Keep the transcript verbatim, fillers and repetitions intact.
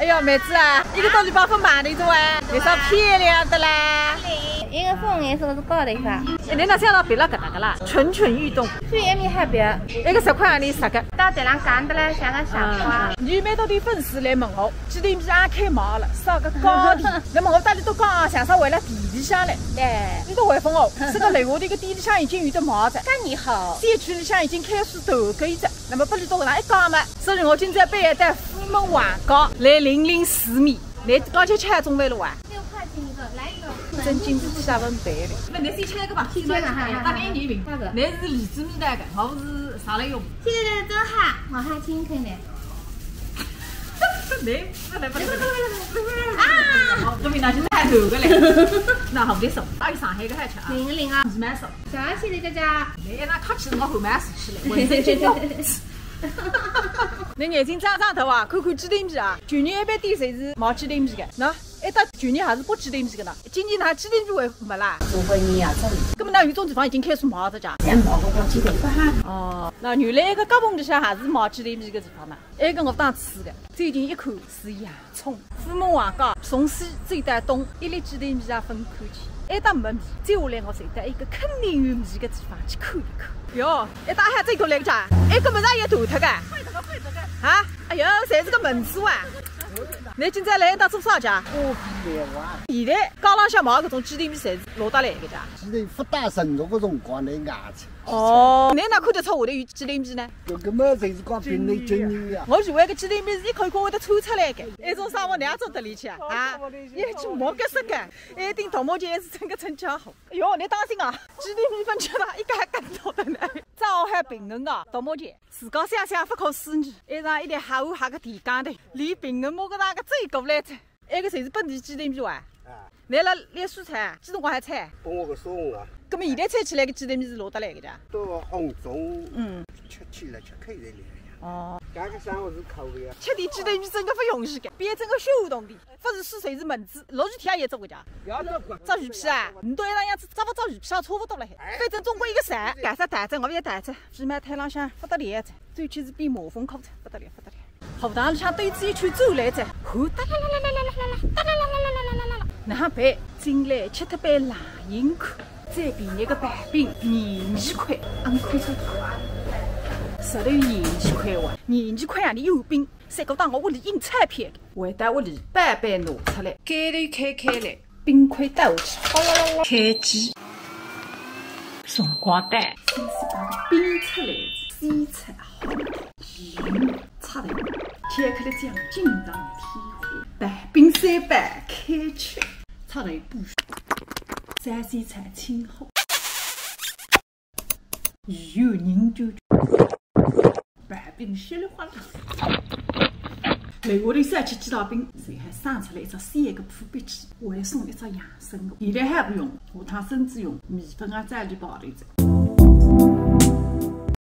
哎呦，妹子啊，一个多礼拜勿买的一种哎，你啥漂亮的啦？一个粉颜色是高的一个。哎，你哪想到别了搿搭个啦？蠢蠢欲动。所以还没还别。一个十块钿十个。到地浪干的嘞，像个傻瓜。嗯，嗯，有蛮多的粉丝来问我，鸡蛋皮阿开卖了，啥个价钿？那么我大家都讲啊，像啥为了地里向嘞。对。你都回复我，这个楼下的一个店里向已经有的卖着。那你好。社区里向已经开始投个一只。 那么拨伊到搿能一讲嘛，所以我今朝背一带葑门横街来领领市面。侬刚才吃中饭了哇？六块钱一个，来一个。真金子七分白的。那侬先吃一个吧，先吃一个，先吃一个，大概一人一瓶。那个。侬是荔枝味道的，我是啥来用？现在真好，我还请客呢。侬，不来不来不来。啊！好，这边拿去太厚个嘞。那好，别送，还有上海个还吃啊？零个零啊。你买送。 谢谢姐姐。哎，那客气，我后面是起来，浑身筋斗。侬眼睛眨眨头啊，看看鸡蛋皮啊，去年一爿店侪是卖鸡蛋皮的，喏，一到去年还是卖鸡蛋皮的呢，今年哪鸡蛋皮还没啦？做生意啊，做。那么那有种地方已经开始卖了家？哎，卖个鸡蛋皮哈。哦，那原来一个夹缝里向还是卖鸡蛋皮的地方呢。 埃个我当吃的，最近一看是洋葱。葑门横街，从西走到东，一粒鸡蛋皮也勿看见。埃搭没味，接下来我就到一个肯定有味的地方去看一看。哟，埃搭还真过来个家，埃个么子也断脱个。啊，哎哟，侪是个门子啊！侬今朝来埃搭做啥家？现在街浪向卖搿种鸡蛋皮侪是老大来个家？鸡蛋勿大成熟个辰光，侬牙齿 哦，侬哪看得出下头有鸡蛋皮呢？搿个嘛，侪是讲凭侬经验呀。我以为搿鸡蛋皮是一口一口会得抽出来个，埃种生活哪能做得里去啊？啊，一记毛搿是个，埃顶桃木剑还是真个真叫好。哎哟，侬当心啊，鸡蛋皮分吃了，一个还跟头的呢。早海平衡啊，桃木剑，自家想想勿可思议，埃上一点黑乌黑个地干的，连平衡木个那个走过来着。 埃个侪是本地鸡蛋皮哇？啊。侬辣练蔬菜啊？几辰光还采？帮我个送啊。葛末现在采起来个鸡蛋皮是老得来个家？到红中，嗯。吃起来吃开心点呀。哦。搿个生活是苦个呀。吃点鸡蛋皮真个勿容易个，变成个血统的，勿是水就是蚊子，落雨天也做个家。要这个。抓鱼皮啊？侬到埃浪样子抓勿抓鱼皮啊？差勿多了海。哎。反正总归一个赚，干啥谈着，我也谈着，皮卖摊浪向勿得了着，最近是变麻风苦着，勿得了，勿得了。 学堂里向兜仔一圈转来着，汗哒啦啦啦啦啦啦啦，哒啦啦啦啦啦啦啦啦。哪能办？进来吃脱杯冷饮看，再便宜个薄饼，廿二块，俺看着实头廿二块哇，廿二块啊，侬有病，三个当我屋里印钞票个，回到屋里，薄饼拿出来，盖头开开来， 冰块倒下去，哗啦啦啦，开机。辰光到，先是把冰出来，先吃好，盐，插头，巧克力酱，锦上添花，薄饼三包，开吃，插头补，三鲜菜清好。 有人就薄饼稀里哗啦。来，我头三吃几道饼，随后生出来一只小个破壁鸡，我还送一只养生个。现在还勿用，下趟孙子用，米粉啊，再里包头子。